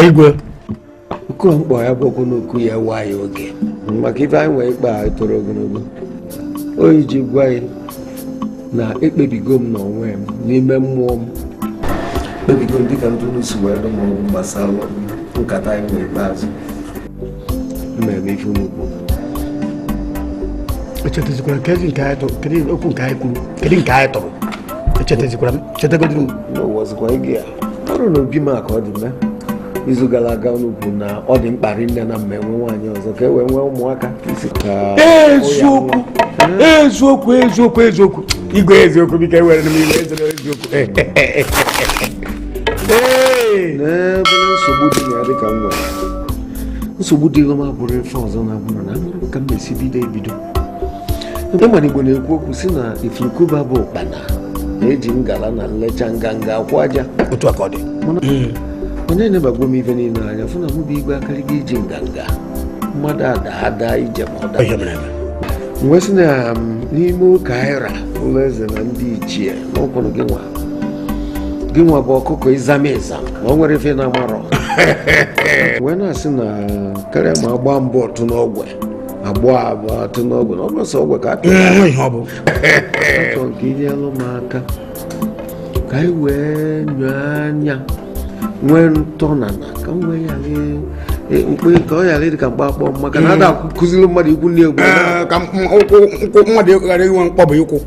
Igwe. Oku mkpọ ya bụ okwu n'okwu ya ewe anyị oge maka ife anyị nwee ikpe a toro ogologo oyi ji gwa anyị na ekpebigo m n'onwe m n'ime mmụọ m kpebigo m dịka ntụnụ si wee dụ m ọgwụ gbasara nkata anyị nwee ikpeazụ mmemme ife nnukwu. Echetazikwara kedu nke anyị tụrụ, kedu okwu nke anyị kwuru, kedu nke anyị tụrụ? Echetazikwara m, chetagodiri m. N'ụwazikwa ige ya ọrụ na obi m a ka ọ dị mee izu gara aga unu kwuru na ọ dị mkpa rinne na mma enwe nwaanyị ọzọ ka e wee nwee ụmụaka isi ka Eziokwu, eziokwu, eziokwu, eziokwu, igwe, eziokwu. Biko ewere m iwe, ezere eziokwu. Ee. N'ebe nsogbu dị na ya dịka m nwere nsogbu dị m abụrụ ife ọzọ na-abụrụ na amụrụ ka m na-esi bido ebido. Ịma na Igbo na-ekwu okwu si na ifulukuba bụ ụkpana na-eji ngala na nlecha nganga akwụ aja. Otu a ka ọ dị. Onye na-ebagwo m ife niile anya fụ na mụ bụ igwe akarịgo iji nganga mmadụ ada ada ije ma ọ daa. Ihe mere eme. Mgbe sị na n'ime ụka ịra ụlọ eze na ndị ichie n'ụkwụrụ gị nwa gị nwa bụ ọkụkọ ịzama ịzam ma o nwere ife na-amarọ wee na-asị na karịa ma agba mbụ ọtụ n'ọgwe agbọ abụọ atụ n'ọgwe na ọ bụrụ sọ ọgwe ka a pịara. Ihe ọ bụ. Achọrọ nke inyelụ m aka ka anyị wee nyoo anya nwee ntọnala ka m wee ghara mkpe ka ọ ghara ịdị ka mkpa akpọ m maka na ada akụziri mmadụ ikwu nne egwu. Ee, ka ụkwụ mmadụ ghara inwe mkpọbụ ụkwụ.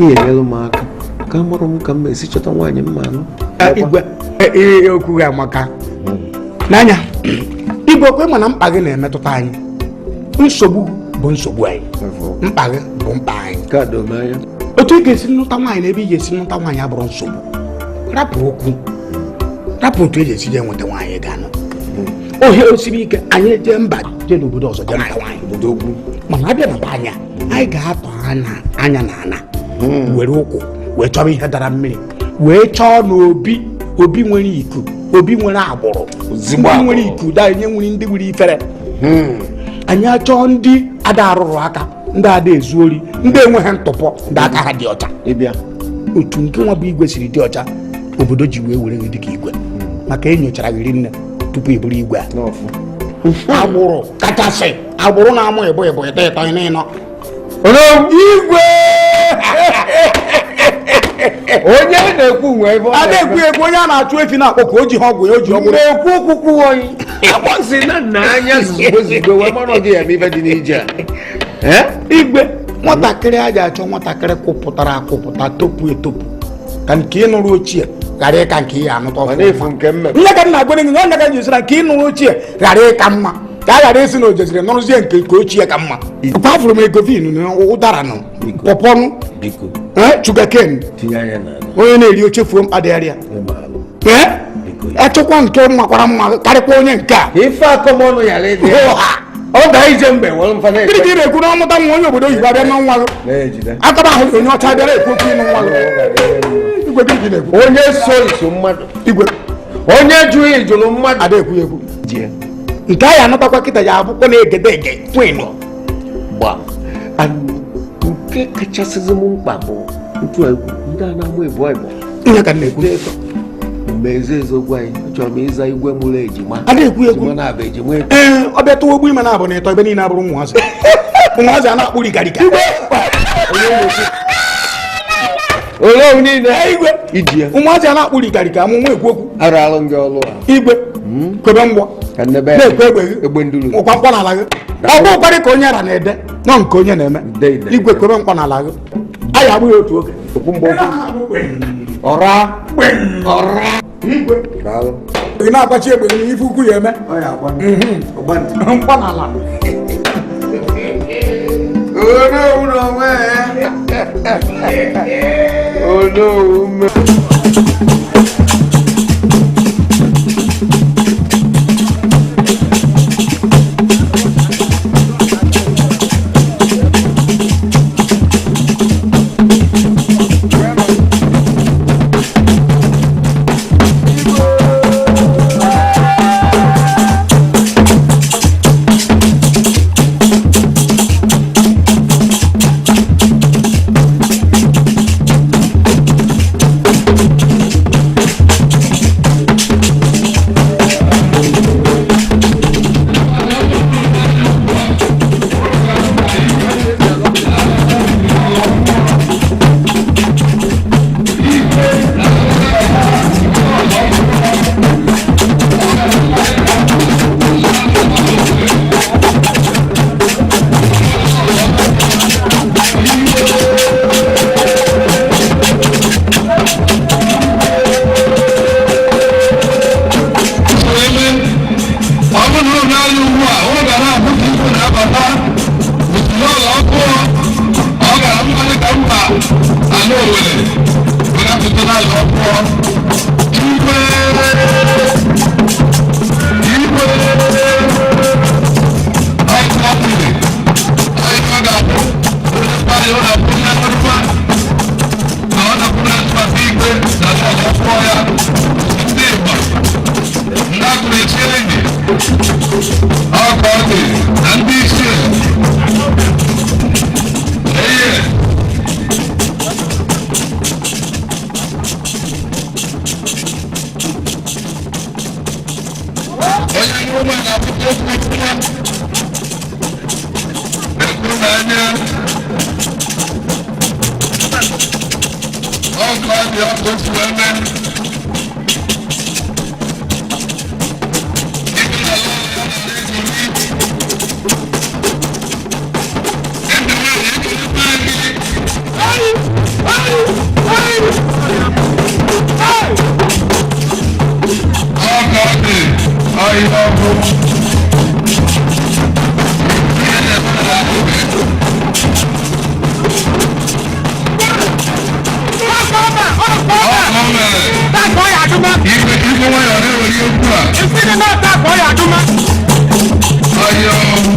Ihe enyelụ m aka ka mụrụ m ka m esi chọta nwaanyị mma anụ. Igwe, ee, okwu gị amaka n'anya. Igwe, kwe mana mkpa gị na-emetụta anyị. Nsogbu bụ nsogbu anyị, mkpa gị bụ mkpa anyị. Nke a doo m anya. Otu ị ga-esi nụta nwaanyị na ebe ị ga-esi nụta nwaanyị abụrụ nsogbu. Rapụ okwu, rapụ otu e ga-esi jee nweta nwaanyị ga-anụ. Ohe osiri ike, anyị jee mba, jee n'obodo ọzọ jee nụta nwaanyị. Obodo okwu. Mana abịa na be anya, anyị ga-atọ anya anya na ana were ụkwụ wee chọba ihe dara mmiri wee chọọ n'obi obi nwere iku, obi nwere agbụrụ. Ozigbo ndị nwere agbụrụ. iku da nye nwere ndị nwere ifere. Anyị achọọ ndị ada arụrụ aka, ndị ada ezu ori, ndị enweghị ntụpọ, ndị aka ha dị ọcha. Ịbịa. Otu nke nwa bụ igwe siri dị ọcha, obodo ji wee were gị dịka igwe maka enyochara gị rinne tupu ị bụrụ igwe a. N'ọfụ. Agbụrụ kachasị agbụrụ na-amụ ịbụ ịbụ ịtọ ịtọ ịnọ ịnọ. Igwe onye na-ekwu nwe ebe ọ A na-ekwu ekwu onye a na-achụ efi na-akpọ ka o ji ha ọgwụ ya o ji ọgwụ. Na-ekwu okwu kwuoyi agbọsị na nna anya zugbe zugbe wee mara gị eme ife dị n'ije a. Igwe, nwatakịrị a ji achọ nwatakịrị kwụpụtara akwụpụta topu etopu ka nke ị nụrụ ochie ghara ịka nke ị anụta mana ọfụma. efu nke mme. Nne ka m na-agwa gị na onye ka jisira nke ị nụrụ ochie ghara ịka mma ka a ghara isi na ojeziri nụrụzie nke nke ochie ka mma. Kwa afụrụ m ego vin na ụdara nụ pọpọnụ. Biko. Sugarcane. Tinye anya n'ala. Onye na-eri ochefuo mkpa dịgharị ya. Ịma alụ. Ee, Biko. achọkwa nke makwara mma karịkwa onye nke a. Ife akọmọnụ yara ịdị Hoo ha. Ọ daa ije mgbe were mfa Gịnị ka na-eje ị na-ekwu na ọmụta nwa onye obodo oyibo abịa na nwa gị? Na-ejide. Akaba ahụ onye ọcha bịara ekwu okwu ịnụ nwa gị. Igwe, gịnị ka ị na-ekwu? Onye so iso mmadụ. Igwe. Onye jụrụ ijụrụ mmadụ. Ada ekwu ya ekwu. Ji Nke anyị anọtakwa kịta ya abụkwa na egede ege kwin. Gbam. And nke kachasịzi m mkpa bụ ntu egwu ndị a na-amụ ebu ịbụ. Ihe ka m na-ekwu. Mgbe eze eziokwu anyị achọrọ m ịza igwe mụrụ ejima. Ada ekwu ekwu. Ejima na-abụ ejima ekwu. Ee, ọ bịa tụwa ogbu ime na abụ na ịtọ ebe niile abụrụ ụmụazị ụmụazị a na-akpụ rigarịga. Olee niile Ee, igwe. Iji ya. Ụmụazị a na-akpụ rigarịga amụ nwa ekwu okwu. Aralụ gị ọlụ a. Igwe, kwebe mgbọ. Ka nnebe. Na-ekwe egbe gị. Egbe nduru. Ụkwa mkpọ n'ala gị ọ bụ ụkwarị ka onye ara na-ede nọ nke onye na-eme. Ide, ide. Igwe, kwebe mkpọ n'ala gị, anyị agbụghị otu oge. Okwu mgbe okwu ọra ọra. Igwe. Daalụ. Ị na-akpachi egbe gị n'ife ukwu ya eme. Ọ ya agba ọgba ntị. Mkpọ n'ala. Onowu n'onwe ya. Onowu mme. Owere were apụta n'ala ọkpụọ. Igwe! Igwe! Ọkụ ọkụrụ. Onye ọ ga-abụ onye mkparị ọ na-abụ onye ọrụma na ọ na-abụ na ntụkwasị igwe na ala ọkpụọ ya. Ndị Igbo, ndị akụrụ echi enyi, ọkụ ọ dị na ndị ichie. Eye! Onye ṅụrụma na-abụta okwu ọfụma. Ekwu n'anya. Ọkụ adị ọkụ ofu eme. Ibi na ala ọrụ ya na ego gị. Ndị nwanyị ekelekwa anyị. Ọkụ adị ọhịa ọkụ. Ihe na-eme na oge. Ọkụ mere. Igwe igwe nwayọọ na-ewere okwu a. Ọhịa ọkụ.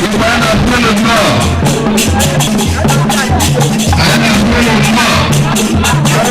Igwe a na-asụ unu nnọọ. Anyị na-asụ unu nnọọ.